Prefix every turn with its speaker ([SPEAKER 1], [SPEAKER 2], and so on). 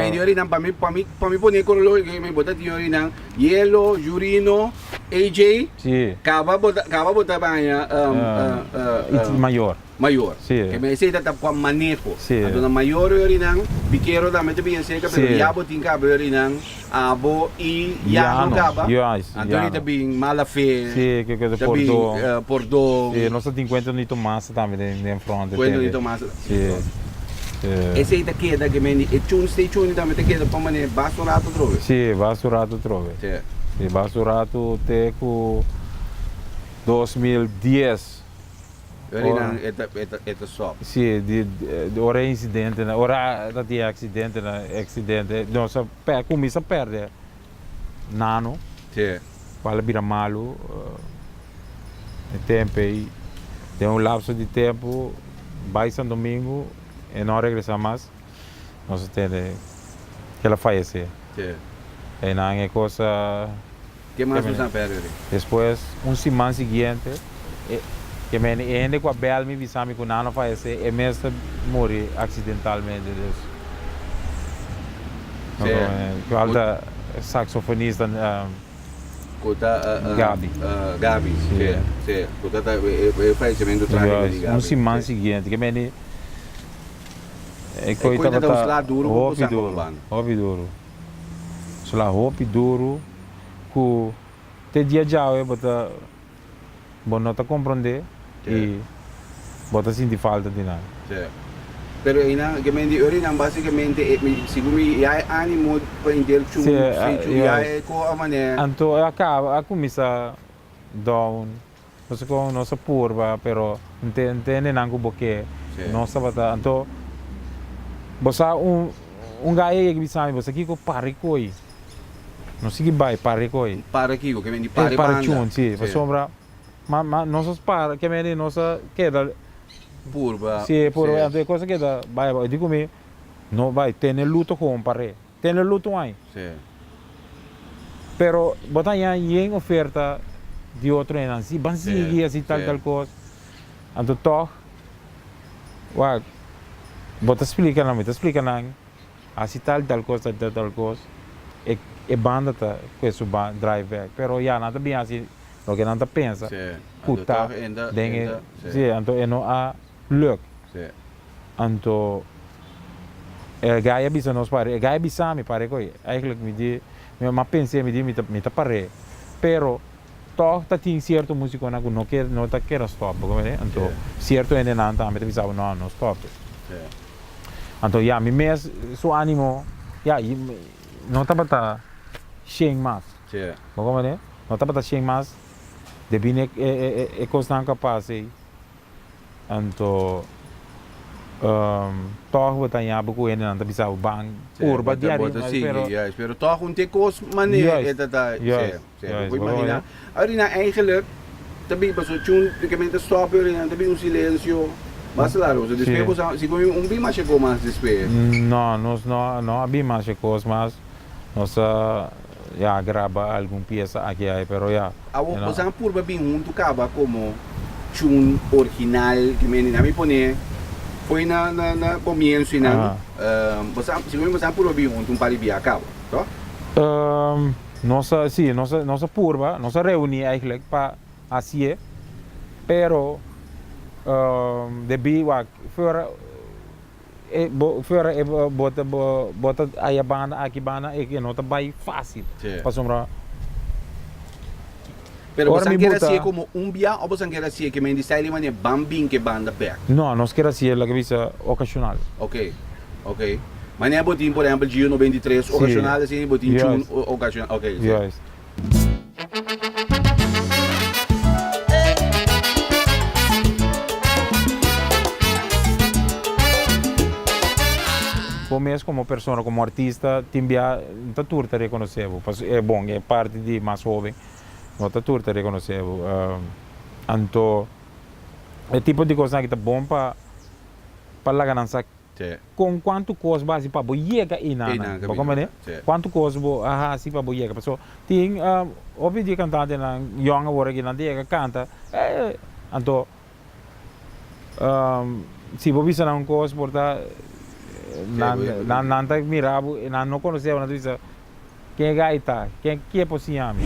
[SPEAKER 1] men yorinan pa mi pa mi pa mi pone kronologiko men bo ta tin yorinan Yelo, Jurino, AJ,
[SPEAKER 2] Sí.
[SPEAKER 1] kaba bo ta kaba bo ta baña
[SPEAKER 2] Iets mayor.
[SPEAKER 1] Mayor.
[SPEAKER 2] Sí.
[SPEAKER 1] Ke men esei ta ta kua maneho.
[SPEAKER 2] Sí.
[SPEAKER 1] Anto na mayor yorinan pikero tambe ta bien serka pero
[SPEAKER 2] Sí.
[SPEAKER 1] ya bo tin kaba yorinan abo i Yano
[SPEAKER 2] Yano,
[SPEAKER 1] kaba.
[SPEAKER 2] juist,
[SPEAKER 1] Anto
[SPEAKER 2] Yano.
[SPEAKER 1] ta bin mala fe.
[SPEAKER 2] Sí, ke ke
[SPEAKER 1] Ta bin
[SPEAKER 2] pordon.
[SPEAKER 1] pordon.
[SPEAKER 2] Sí, nos ta tin kuenta di Tomasa tambe den den front.
[SPEAKER 1] Kuenta di Tomasa.
[SPEAKER 2] Sí. Sí.
[SPEAKER 1] Esei ta keda ke men di e chun stay chun tambe ta keda pa manera basta un rato atrobe.
[SPEAKER 2] Sí, basta un rato atrobe.
[SPEAKER 1] Sí.
[SPEAKER 2] Sí, basta un rato te ku 2010.
[SPEAKER 1] Ora e ta e ta e ta stop.
[SPEAKER 2] Sí, di di ora e incidentenan, ora ta tin accidentenan, accidente, nos a per cuminsa perde nano.
[SPEAKER 1] Sí.
[SPEAKER 2] Cual a bira malu e tempo ey, den un lapso di tempo bay San Domingo e no a regresa mas, nos a tende cu el a fayece.
[SPEAKER 1] Sí.
[SPEAKER 2] Eynan e cos a.
[SPEAKER 1] Ke mas nos a perde?
[SPEAKER 2] Despues, un siman siguiente, e ke meni e hende ku a bèl mi bisa mi ku nan a fayesé, e mes ta muri aksidentalmente. Dus,
[SPEAKER 1] Sí.
[SPEAKER 2] kual ta saksofonista
[SPEAKER 1] Ku ta
[SPEAKER 2] Gaby.
[SPEAKER 1] Gaby, sí, sí. Ku ta ta e fayesimentu trágiko di Gaby.
[SPEAKER 2] Un siman siguiente, ke meni e
[SPEAKER 1] E
[SPEAKER 2] koi
[SPEAKER 1] koi ta ta un
[SPEAKER 2] tabata
[SPEAKER 1] sla duru ku
[SPEAKER 2] hopi
[SPEAKER 1] kusa komo
[SPEAKER 2] duru,
[SPEAKER 1] banda.
[SPEAKER 2] hopi duru. Sla hopi duru ku te dia djawe bo ta bo no ta komprondé i bo ta sinti falta di nan.
[SPEAKER 1] Sí. Pero einan, ke men di ori nan basikamente e segun mi ya e animo pa inter chun,
[SPEAKER 2] Sí,
[SPEAKER 1] si chun ya
[SPEAKER 2] juist.
[SPEAKER 1] e ko a manera.
[SPEAKER 2] Anto a kaba a kuminsá down, nos kon nos a purba pero nte ntende nan ku bo ke nos tabata anto bo sa un un gaya yega bisa mi bo sa kiko para koi no sigui bai para koi
[SPEAKER 1] Para kiko ke men di para e
[SPEAKER 2] para
[SPEAKER 1] banda
[SPEAKER 2] chun si pasobra ma ma nos a para ke men di nos a keda
[SPEAKER 1] Purba
[SPEAKER 2] si purba anto e kos a keda bai bai di ku mi no bai tene luto kon pare Tene luto ai.
[SPEAKER 1] Sí.
[SPEAKER 2] Pero bo ta haña yen oferta di otro hendenan. Si ban sigui asi tal tal kos. Anto tog, wak, bo ta splika nan, mi ta splika nan, asi tal tal kos, tal tal kos, e e banda ta kue su ban drive bek. Pero ya, nan ta bin hasi loke nan ta pensa ku ta den e, sí, anto e no a luk. Anto e guy a bisa nos pare, e guy a bisa mi pare koe, eigenlijk mi di, mi a pens'é, mi di mi ta mi ta par'é, pero tòg ta tin sierto musikonan ku no ke no ta kere stòp, bo comprende? Anto sierto hendenan tambe ta bisa bo no, no stòp. Anto ya mi mes su animo ya no tabata shen mas, bo comprende? No tabata shen mas debí na e e e kosnan ku a pasa ei. Anto tòg bo ta ña bo ku hendenan ta bisa bo ban purba di ariba
[SPEAKER 1] pero. Juist, pero tòg un te kos manera e ta ta si, si, bo por imaginá. Ahorita eigenlijk ta bin pasobra chun ke men ta stòp ahorita ta bin un silensio mas largo, so despues bo sa si un bin masha kos mas despues.
[SPEAKER 2] No, nos no no a bin masha kos mas, nos a ya graba algun piesa aki ai pero ya.
[SPEAKER 1] Awor boso a purba bin huntu kaba komo tune original ke mende nan mi pone foi na na na komienso i nan boso a sigur boso a purba bin huntu un par di bia kaba to?
[SPEAKER 2] Nos a si nos a nos a purba nos a reuni eigenlijk pa hasié pero debí wak fuera E bo fuera e bo ta bo ta aya banda aki banda e no ta bai fácil pasobra
[SPEAKER 1] Pero bosan kier hacié como un bia o bosan kier hacié ke men di style di manera ban bin ke banda bek?
[SPEAKER 2] No, nos kier hacié loke bisa ocasional.
[SPEAKER 1] Ok, ok. Manera bo tin por ehempel Gio 93 ocasional asina bo tin Chun ocasional, ok.
[SPEAKER 2] Juist. Bo mes komo persona, komo artista, tin bia no ta tur ta rekonosé bo. Pasobra e bon, e parti di mas hóben no ta tur ta rekonosé bo. Anto e tipo di kosnan aki ta bon pa pa laga nan sa Kon kuantu kos bo hasi pa bo yega einan? Bo komprende? Kuantu kos bo a hasi pa bo yega? Pasobra tin hopi di e kantantenan yòn awor aki nan ta yega kanta, eh, anto si bo bisa nan un kos por ta. Nan nan nan ta mira bo, nan no konosé bo, nan ta bisa, ken e gai ta? Ken ke por siña mi?